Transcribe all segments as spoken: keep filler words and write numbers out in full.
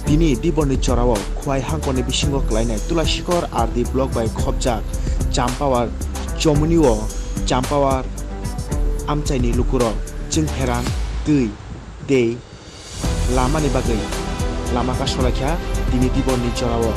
Tini Diborni jorao Khwai hangkoni bisingo kwlainai Tulasikhor R D block bai khopjak Champawar chomuni o Champawar amchaini lukurok chwngpherang twi, tei lamani bagwi lama kasolaikha tini Diborni jorao.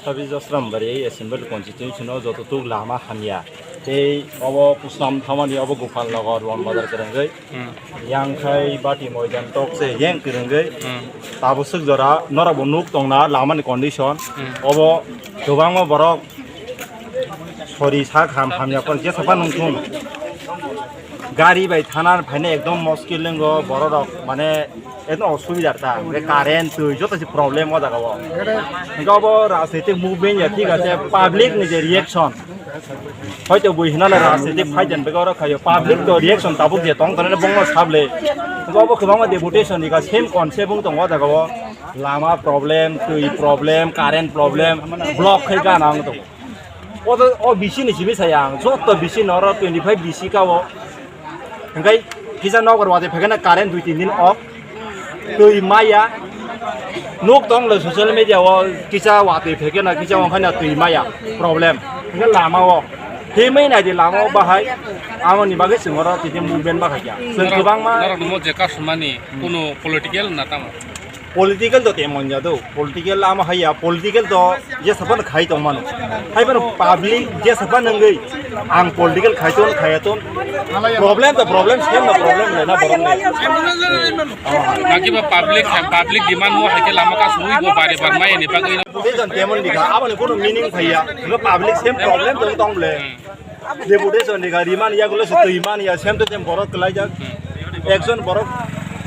Sabi Jasrambari Assembly Constituency no joto tuk lama hamya. Tei obo Puslam thamani obo Gopal Nagar, Ruan Bazar kwrwngwi. Hmm. Yang khai bati moidan tok se yang kwrwngwi. Hmm. Tabuk swk jora norok bo nuk tongna lamani condition. Hmm. Obo kwbangma borok sori sak ham hamya por jesa pa nung thung. Gari bai thana phaina ekdom moskil lengo borok rok mane ekdom osubidar ta. Hwnkhe current twi joto se problem o jaga o. Hwnkhe obo rajnitik movement ya thik ase public ni je reaction. Hoito bui hinale rajnitik fight den bego oro khayo. Public to reaction tabuk je tong tonne bongno sable. Bo bo kwbangma deputation ni ga same concept wng tongo o jaga o. Lama problem, twi problem, current problem, block khai gana wng tongo. O to o bisi ni simi saya ang. Joto bisi no oro twenty five bisi ka o. Hingkai kisa nokbar wadi phekena current dui tin din off. Twi maya. Nuk tong le social media o kisa watwi phekena kisa wngkhaina twi maya. Problem. Hingke lama o. Himwi naidi lama o bahai. Amoni bagwi chwng oro titi movement ma khaikya. Chwng kwbangma. Norok nimo je kasumani kuno political na tamo? Political to temon ya do. Political ama haiya. Political to jesa phano khai tong mano. Hai phano public jesa phano wngwi ang political khai ton khaya ton. Problem to problem, same no problem le na borok le. Naki ba public, public demand mo hai ke lama ka sui bo bare bar mai ni bagwi. Deputation temon dikha, aboni kuno meaning thaiya. Ngo public same problem tong tong le. Deputation dikha, riman ya gulo se twi man ya, same to same borok kwlai jak. Ekjon borok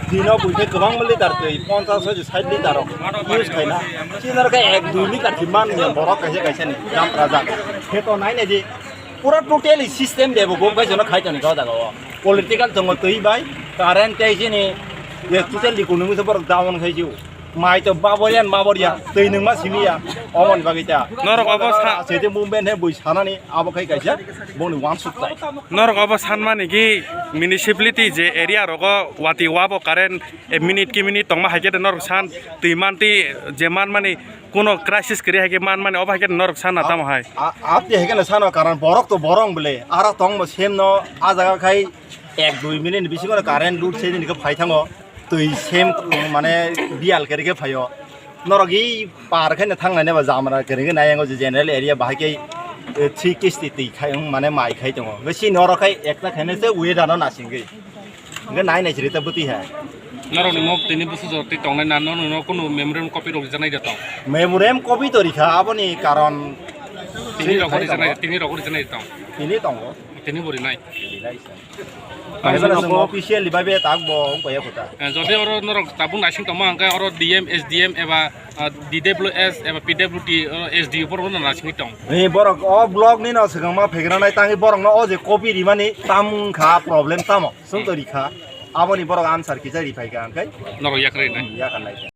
dino buithe kwbang litar twi, ponchash hoy sait litar rok use khaina. Chinar ka ek dui litar si man ya borok kaisa kaisa ni dam praja. Khe to nai nai di. Pura totally system debo bo bai jono khai toni kau daga o. Political tongo twi bai, current tei sini ye totally kunung se borok down khai jiu. Mai to baborian maboria, twi nung ma simi ya, omon bagwi ta. Norok obo sa- Sete movement he bui sanani abo khai kaisa, boni one suk tai. Norok obo sanmani ki municipality je area rogo wati wabo current e minute ki minute tongma hai khe norok san twi man twi je man mani Kuno crisis kwrwi hai khe man mani, obo hai khe norok sana tamo hai. A, a, tei hai khe no sano, karon borok to borok bwle. Aro tong bo sem no, a jaga khai ek dui minute ni bisingo no current lut se ni khe phai thango. Twi sem mane biyal khe rikhe phaio. Norok i par khe no thang nai ba jamra khe rikhe nai, ango je general area bahai khe, eh, three kisti twi khai, mane mai khai tongo. Besi norok khai ekta khaine se weather no nasingwi. Hingke nai nai chiri ta bwtwi hai. Norok ni nok tini busu jor twi tongnai na, no, no, no, kunu memorandum copy rok rijaknai da tong? Memorandum copy to rikha, aboni karon tini rok rijaknai, tini rok rijaknai tong? Tini tongo. Tini bo rinai. Rinai sa. Kaisa Kaisa no official ni bai be tak bo wng paya kota. Eh, jodi oro norok tabuk naising tongma hingke oro D M, S D M eba, ah, D W S eba P W D, oro S D O borok no naisingwi tong. Ni borok o block ni no swkangma phegranai tangwi borok no o je copy rimani tam wngkha problem tamo. Songto rikha, aboni borok answer kisa riphai kha, hingkai? Norok yakarwi nai. Hmm, yakar nai.